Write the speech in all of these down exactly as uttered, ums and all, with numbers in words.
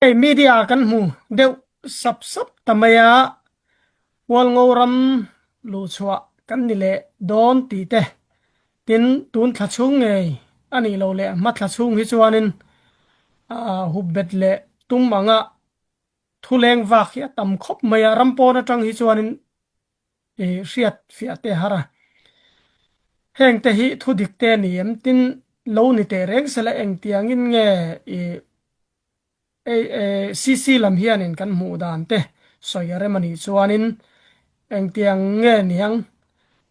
Hei, media kan hmu deuh sapsap ta mai a, Hualngo ram luhchhuah kan ni leh dawn tih te. Tin, tun thla chhung ngei a nih lo leh hma thla chhung hi chuanin, aa, hupbet leh tum anga thuleng vak hi a tam khawp mai a, ram pawn aṭang hi chuanin i hriat fiah te har a. Hengte hi thudik te ni em? Tin, lo ni teh reng sela, engtiangin nge i, ei, ei, C C lam hianin kan hmuh dan te sawi a rem a nih chuanin, engtiang nge niang,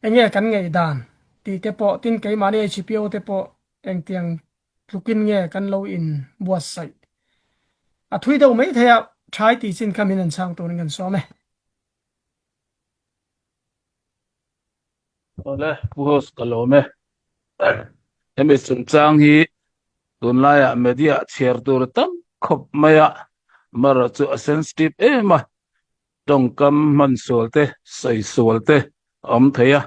enge kan ngaihdan tih te pawh, tin, keimahni H P O te pawh engtiang tlukin nge kan lo inbuatsaih a thui deuh mai thei a, ṭhai tih chin kha min han chhang turin kan sawm e. Awle, Pu Host ka lawm e. Hemi chungchang hi tunlaiah media chhiar tur tam khawp mai a, amaherawhchu a sensitive em a, ṭawngkam hman sual te, sawi sual te a awm thei a,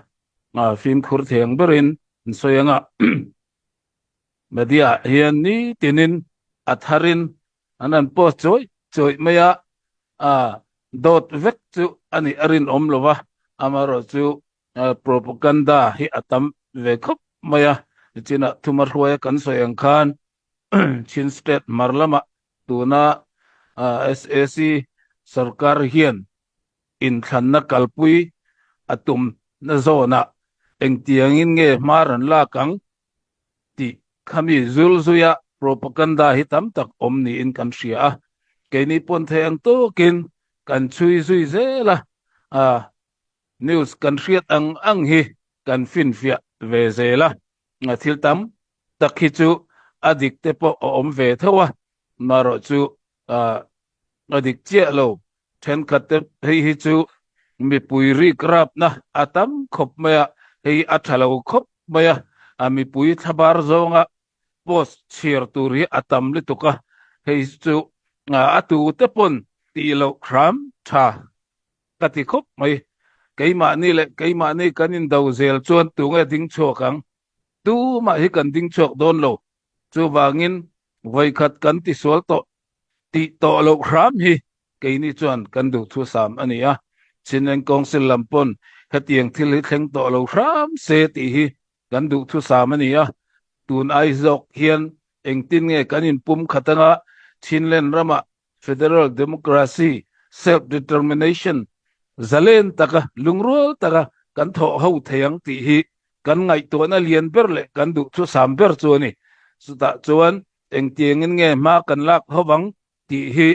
a fimkhur thei ang berin an sawi ang a. Media hian nitinin a tharin an han post chuai chuai mai a, a, dawt vek chu a nih a rinawm lo va, amaherawhchu, a, propaganda hi a tam ve khawp mai a. Nichinah thuma hruaia kan sawi ang khan, Chin State hmar lamah tuna, a, S A C sawrkar hian inthlanna kalpui a tumna zawnah engtiangin nge hmar an lak ang tih khami zul zuia propaganda hi tam tak awm niin kan hria a. Keini pawn thei ang tawkin kan chhui zui zel a, a, news kan hriat ang ang hi kan finfiah ve zel a. A, thil tam tak hi chu a dik te pawh a awm ve tho a, amaherawhchu, a, a dik chiah lo. Ṭhenkhat te hei hi chu mipui rikrapna a tam khawp mai a, hei a ṭha lo khawp mai a, a, mipui thlabar zawnga post chhiar tur hi a tam lutuk a, hei chu, a, a tu te pawn tih loh hram ṭha ka ti khawp mai. Keimahni leh keimahni kan indo zel chuan tunge ding chhuak ang? Tumah hi kan ding chhuak dawn lo. Chuvangin vawikhat kan ti sual tawh, tih tawh loh hram hi keini chuan kan duhthusam a ni a. Chinland Council lam pawn hetiang thil hi thleng tawh lo hram se tih hi kan duhthusam a ni a. Tun ai zawk hian engtin nge kan inpumkhat anga Chinland ramah federal democracy, self determination zalen taka, lungrual taka kan thawh ho thei ang tih hi kan ngaihtuahna lian ber leh kan duhthusam ber chu a ni. Chutah chuan engtiangin nge hma kan lak ho ang tih hi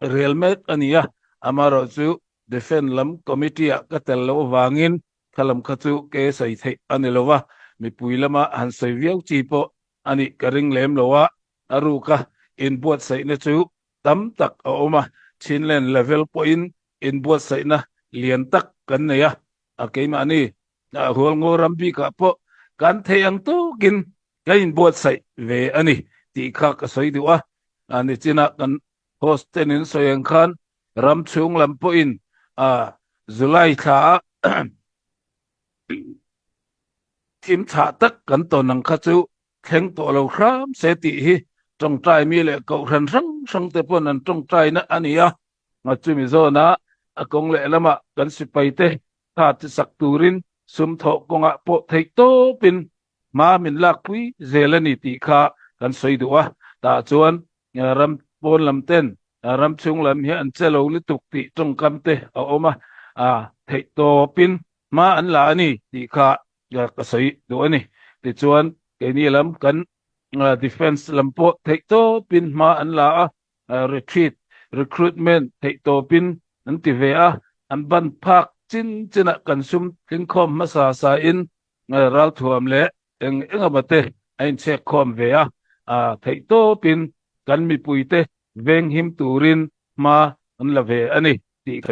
rel mek a ni a, amaherawhchu defence lam committee-ah ka tel loh avangin kha lam kha chu ka sawi theih a ni lo va, mipui lama han sawi viau chi pawh a nih ka ring lem lo a, a ruka inbuatsaihna chu tam tak a awm a, Chinland level pawhin inbuatsaihna lian tak kan nei a, a keimahni, a, Hualngo ram bikah pawh kan theih ang tawkin kan inbuatsaih ve a ni tih kha ka sawi duh a, a, nichinah kan host tenin sawi ang khan ram chhung lam pawhin, a, July thlaah thim chhah tak kan tawn ang kha chu thleng tawh lo hram se tih hi ṭawngṭai mi leh kohhran hrang hrang te pawn an ṭawngṭaina a ni a. A, chumi zawnah a kawng leh lamah kan sipai te ṭha tisak turin sum thawh kawngah pawh theih tawpin hma min lakpui zel a ni tih kha kan sawi duh a. Tah chuan, a, ram pawn lam ten, a, ram chhung lam hi an che lo lutuk tih ṭawngkam te a awm a, a, theih tawpin hma an la a ni tih kha, a, ka sawi duh a ni. Tichuan keini lam kan, a, defence lam pawh theih tawpin hma an la a, a, retreat, recruitment theih tawpin an ti ve a, an ban phak chin chinah kan sum tlingkhawm hmasa sa in, a, ralthuam leh eng eng emaw te a inchhek khawm ve a, a, theih tawpin kan mipuite venghim turin hma an la ve a ni tih ka sawi